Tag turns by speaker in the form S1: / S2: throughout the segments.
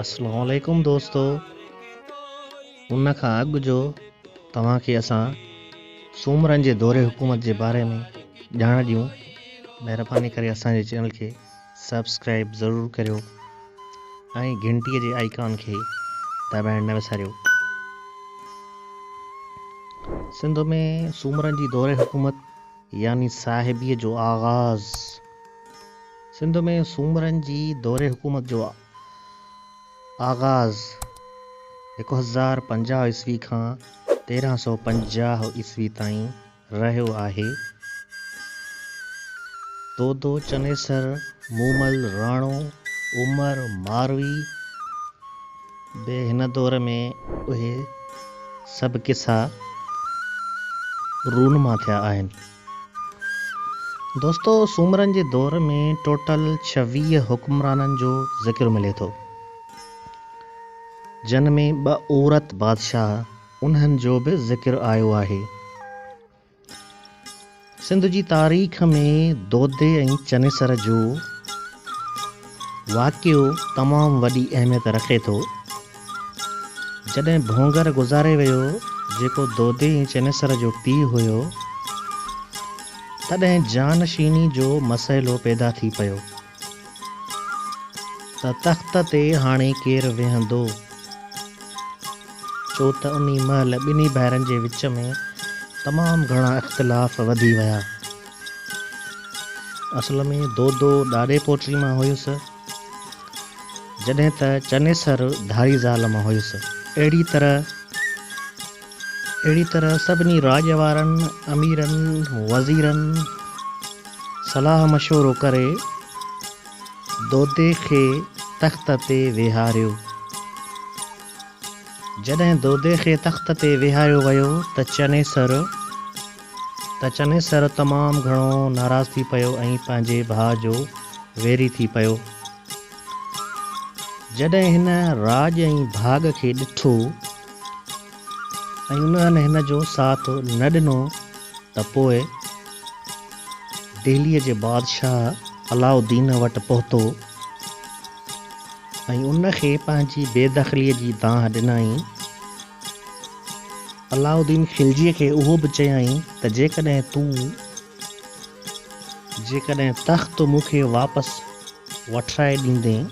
S1: اسلام عليڪم دوستو ان کان اڳ جو توهان کي اسان سومرن جي دور حڪومت جي باري ۾ ڄاڻ ڏيون مهرباني ڪري اسان جي چينل کي سبسڪرائب ضرور ڪريو ۽ گهنٽي جي آئيڪان کي دٻائڻ نه وساريو سنڌ ۾ سومرن جي دور حڪومت يعني صاحبيء جو آغاز سنڌ ۾ سومرن جي دور حڪومت جو آغاز 1050 عيسوي کان 1350 عيسوي تائين رهيو آهي. دودو چنيسر، مومل راڻو، عمر ماروي به هن دور ۾ اهي سڀ قصا رونما ٿيا آهن. دوستو سومرن جي دور ۾ ٽوٽل 26 حڪمرانن جو ذڪر ملي ٿو جن ۾ ٻه عورت بادشاهه انهن جو به ذڪر آيو آهي. سنڌ جي تاريخ ۾ دودي ۽ چنيسر جو واقعو تمام وڏي اهميت رکي ٿو. جڏهن ڀونگر گذاري ويو، جيڪو دودي ۽ چنيسر جو پيء هيو، تڏهن جانشيني جو مسئلو پيدا ٿي پيو ته تخت تي هاڻي ڪير ويهندو؟ ڇو ته انهي مهل ٻنهي ڀائرن جي وچ ۾ تمام گهڻا اختلاف وڌي ويا. اصل ۾ دودو ڏاڏي پوٽي مان هيس، جڏهن ته چنيسر ڌاري زال مان هيس. اهڙي طرح اهڙي طرح سڀني راڄ وارن، اميرن، وزيرن صلاح مشورو ڪري دودي کي تخت تي ويهاريو. جڏهن دودي کي تخت تي ويهاريو ويو ته چنيسر ته چنيسر تمام گهڻو ناراض ٿي پيو ۽ پنهنجي ڀاء جو ويري ٿي پيو. جڏهن هن راڄ ۽ ڀاڳ کي ڏٺو ۽ انهن هن جو ساٿ نه ڏنو ته پوء دهليء جي بادشاهه علاؤالدين وٽ پهتو. ۽ ان کي پنهنجي بي دخليء جي دانهن ڏنائين. علاؤالدين خلجيء کي اهو به چيائين ته جيڪڏهن تون جيڪڏهن تخت مون کي واپس وٺرائي ڏيندين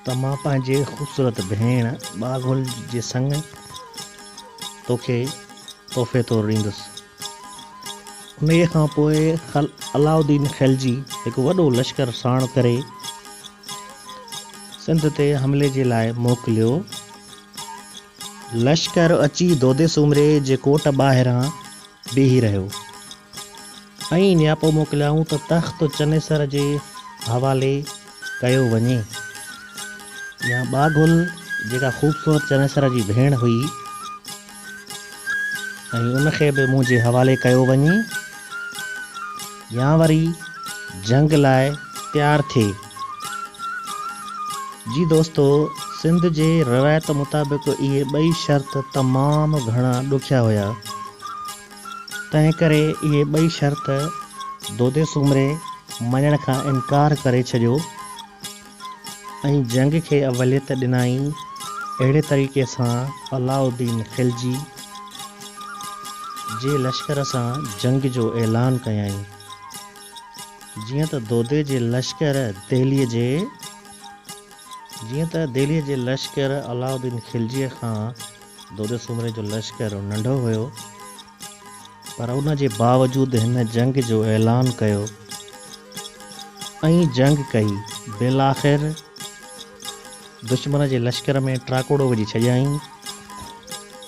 S1: ته مان پنهنجي خوبصورت ڀيڻ ٻاگهل جي سڱ توکي تحفي طور ڏيندس. انهيء کان پوء علاؤالدين خلجي هڪ وڏو لشڪر ساڻ ڪري سنڌ تي حملي جي لاء موڪليو. لشڪر اچي دودي سومري جي ڪوٽ ٻاهران بيهي رهيو ۽ نياپو موڪليائون ته تخت چنيسر جي حوالي ڪيو وڃي يا ٻاگهل جيڪا خوبصورت چنيسر جي ڀيڻ هئي، ۽ ان کي به منهنجي حوالي ڪيو وڃي يا وري جنگ لاء تيار ٿئي. جي دوستو سنڌ جي روايت مطابق اهي ٻئي شرط تمام گهڻا ڏکيا هيا، تنهنڪري اهي ٻئي شرط دودي سومري مڃڻ کان انڪار ڪري ڇڏيو. ۽ جنگ کي اوليت ڏنائين. اهڙي طريقي سان علاؤالدين خلجي جي لشڪر سان جنگ جو اعلان ڪيائين. جيئن ته دودي جي لشڪر دهليء جي جيئن ته دهليء جي لشڪر علاؤالدين خلجيء کان دودي سومري جو لشڪر ننڍو هيو، پر ان جي باوجود هن جنگ جو اعلان ڪيو ۽ جنگ ڪئي. بالآخر دشمن جي لشڪر ۾ ٽاڪوڙو وجهي ڇڏيائين.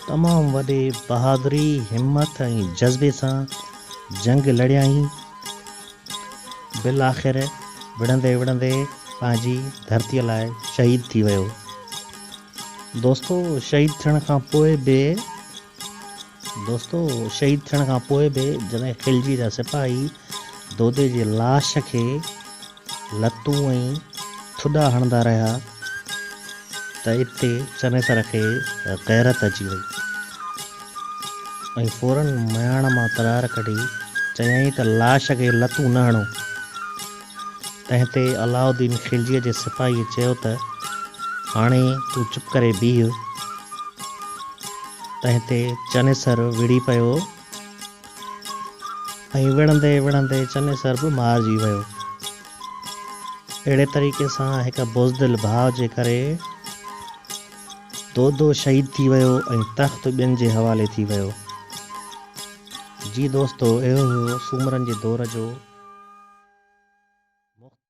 S1: تمام وڏي بهادري، همٿ ۽ جذبي سان جنگ لڙيائين. بالآخر وڙهندي وڙهندي پنهنجي ڌرتيء لاء شهيد ٿي ويو. دوستو شهيد ٿيڻ کان پوء به دوستو شهيد ٿيڻ کان پوء به جڏهن خلجي جا سپاهي دودي جي لاش کي لتون ۽ ٿڏا هڻندا رهيا ته اتي چنيسر کي غيرت اچي وئي ۽ فورن مياڻ مان ترار ڪڍي چيائين ته لاش کي لتون نه هڻو. تنهن تي علاؤالدين خلجيء جي سپاهيء چيو ته. هاڻي تون چپ ڪري بيهه. تنهن تي چنيسر وڙهي پيو ۽ وڙهندي وڙهندي چنيسر به مارجي ويو. اهڙي طريقي سان هڪ بزدل ڀاء جي ڪري دودو شهيد ٿي ويو ۽ تخت ٻين جي حوالي ٿي ويو. جي دوستو اهو هيو سومرن جي دور جو.